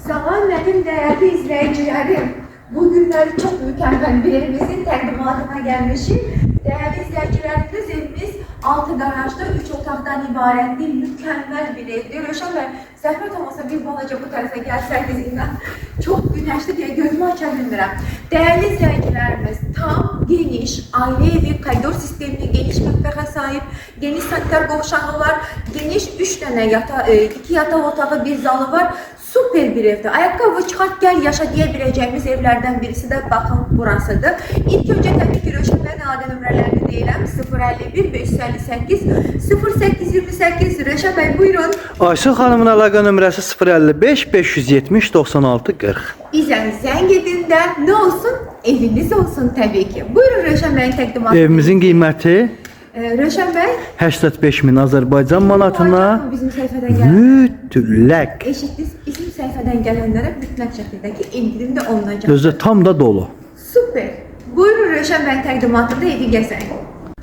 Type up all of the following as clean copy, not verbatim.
Salam mənim dəyərli izləyicilərim. Bu günləri çox mükəmməl bir evimizin təqdimatına gəlmişik. Dəyərli izləyicilərimiz, evimiz 6 qarajda 3 otaqdan ibarətdir. Mükəmməl bir evdir. Rövşən bəy, zəhmət olmasa bir balaca bu tərəfə gəlsəydiniz inan. Çox günəşli deyə gözümü aça bilmirəm. Dəyərli izləyicilərimiz, tam geniş aile evi, koridor sistemli geniş mətbəxə sahib, geniş sanitar qovşağı var, geniş 3 dənə 2 yataq otağı, bir zalı var. Super bir evdir. Ayakkabı çıxart gəl yaşa deyə biləcəyimiz evlərdən birisi də baxın burasıdır. İlk öncə təbii ki, Rövşən bəyin əlaqə nömrələrini deyirəm. 051 558 0828. Rövşən bəy buyurun. Aysun xanımın əlaqə nömrəsi 055 570 96 40. Bizə zəng edin də nə olsun? Eviniz olsun təbii ki. Buyurun Rövşən bəyin təqdimatı. Evimizin qiyməti Rövşən bəy, 85 min Azərbaycan manatına bizim səhifədən gələn mütləq. Eşitdiniz, bizim səhifədən gələnlərə mütləq şəkildə ki, endirim də olunacaq. Özü də tam da dolu. Super. Buyurun Rövşən bəyin təqdimatında evi gəzək.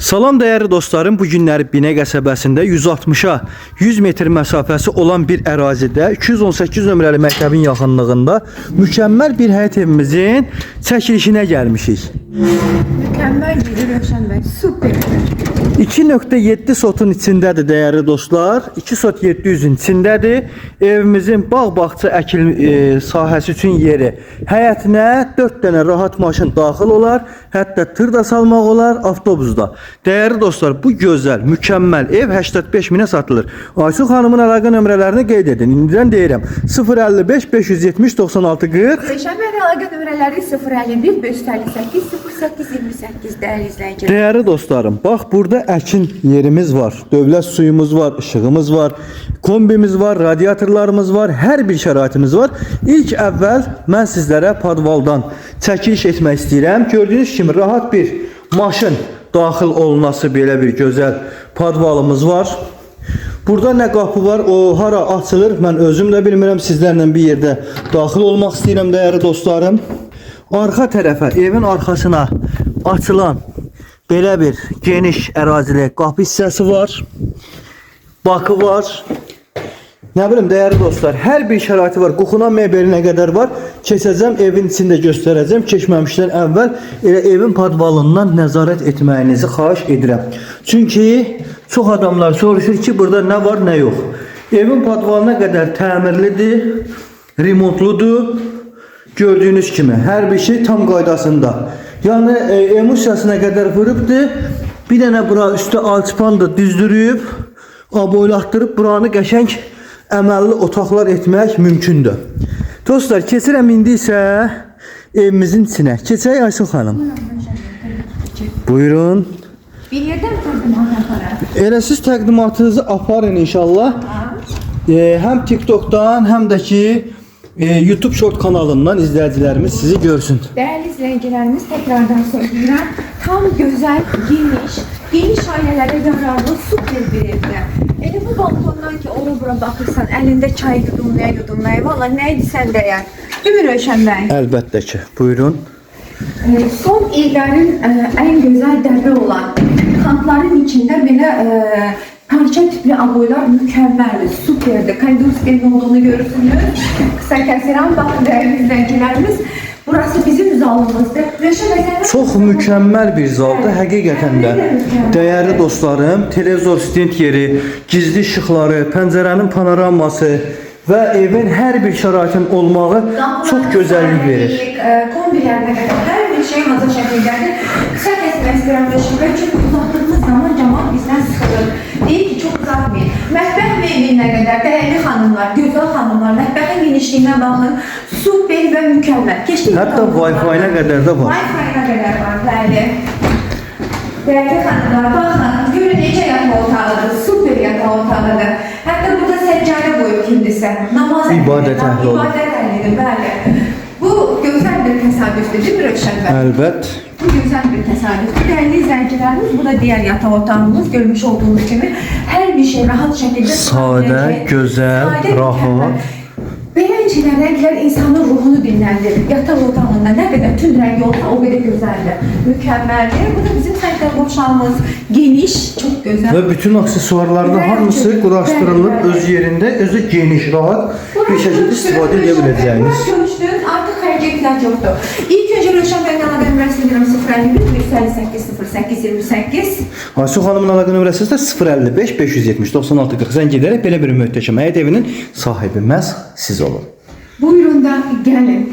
Salam dəyərli dostlarım, bu günləri Binə qəsəbəsində 160-a 100 metr məsafəsi olan bir ərazidə 218 nömrəli məktəbin yaxınlığında mükəmməl bir həyət evimizin çəkilişinə gəlmişik. Mükəmməl bir Rövşən bəy, super. 2.7 sotun içindədir dəyərli dostlar. 2 sot 700-ün içindədir. Evimizin bağ-bağça əkil sahəsi üçün yeri. Həyətinə 4 dənə rahat maşın daxil olar. Hətta tır da salmaq olar, avtobus da. Dəyərli dostlar, bu gözəl, mükəmməl ev 85 minə satılır. Aysu xanımın əlaqə nömrələrini qeyd edin. İndidən deyirəm. 055 570 96 40. Rövşən bəyin əlaqə nömrələri 051 558 0828 dəyərli izləyicilər. Dəyərli dostlarım, bax burada əkin yerimiz var, dövlət suyumuz var, işığımız var, kombimiz var, radiatorlarımız var, hər bir şəraitimiz var. İlk əvvəl mən sizlərə podvaldan çəkiliş etmək istəyirəm. Gördüyünüz kimi rahat bir maşın daxil olunası belə bir gözəl podvalımız var. Burada nə qapı var, o hara açılır, mən özüm də bilmirəm. Sizlərlə bir yerdə daxil olmaq istəyirəm dəyərli dostlarım. Arxa tərəfə, evin arxasına açılan belə bir geniş ərazili qapı hissəsi var. Bakı var. Nə bilim dəyərli dostlar, hər bir şəraiti var. Qoxuna mebelinə qədər var. Keçəcəm, evin içində göstərəcəm. Keçməmişdən əvvəl elə evin podvalından nəzarət etməyinizi xahiş edirəm. Çünki çox adamlar soruşur ki, burada nə var, nə yox. Evin podvalına qədər təmirlidir, remontludur. Gördüyünüz kimi hər bir şey tam qaydasında. Yəni emulsiyasına qədər vurubdur. Bir dənə bura üstə alçıpan da düzdürüb, aboylatdırıb buranı qəşəng əməlli otaqlar etmək mümkündür. Dostlar, keçirəm indi isə evimizin içinə. Keçək Aysun xanım. Buyurun. Bir yerdən təqdimat aparaq. Elə siz təqdimatınızı aparın inşallah. Həm TikTok'dan, həm də ki YouTube Short kanalından izləyicilərimiz sizi görsün. Dəyərli izləyicilərimiz, təkrardan söyləyirəm, tam gözəl, geniş, geniş ailələrə yararlı super bir evdir. Elə bu balkondan ki, ora bura baxırsan, əlində çay yudumlaya yudumlaya, valla nə idisən dəyər. Değil mi Rövşən bəy? Əlbəttə ki. Buyurun. Son illərin ən gözəl dəvri olan kantların içində belə parça tipli aboylar mükəmməldir, superdir. Koridor sistemi olduğunu görürsünüz. Qısa kəsirəm, baxın dəyərli izləyicilərimiz, burası bizim zalımızdır. Rövşən bəy, sən- Çox mükəmməl bir zaldır həqiqətən də. Dəyərli dostlarım, televizor stand yeri, gizli işıqları, pəncərənin panoraması və evin hər bir şəraitin olmağı çox gözəllik verir. Kombilərinə qədər hər bir şey hazır şəkildədir. Qısa kəsmək istəyirəm Rövşən bəy, çünki uzattığımız zaman camaat bizdən sıxılır. Deyir ki, çox uzatmayın. Mətbəx mebelinə qədər dəyərli xanımlar, gözəl xanımlar, mətbəxin genişliyinə baxın. Super və mükəmməl. Keşke Hətta Wi-Fi-nə qədər də var. Wi-Fi-nə qədər var, bəli. Dəyərli xanımlar, baxın, görün necə yataq otağıdır, super yataq otağıdır. Hətta burada səccadə qoyub kimdirsə, namaz İbadət əhli olur. İbadət əhlidir, bəli. Bu gözəl bir təsadüfdür, değil mi Rövşən bəy? Əlbət. Bu gözəl bir təsadüfdür. Dəyərli izləyicilərimiz, bu da digər yataq otağımız. Görmüş olduğunuz kimi hər bir şey rahat şəkildə Sadə, gözəl, Sadə, rahat. mükəmməl. Belə Həmçinin rənglər insanın ruhunu dinləndirir. Yataq otağında nə qədər tünd rəng olsa o qədər gözəldir. Mükəmməldir. Bu da bizim sanitar qovşağımız. Geniş, çox gözəl. Və bütün aksesuarların Bəli, hamısı bəli, quraşdırılıb bəli. öz yerində, özü geniş, rahat bir şəkildə istifadə edə biləcəyiniz. Bura görüşdün, artıq xərcə ehtiyac yoxdur. İlk öncə Rövşən bəyin əlaqə nömrəsini deyirəm 051 158 08 28. Aysu xanımın əlaqə nömrəsi də 055 570 96 40 zəng edərək belə bir möhtəşəm həyət evinin sahibi məhz siz olun. Buyurun da gəlin.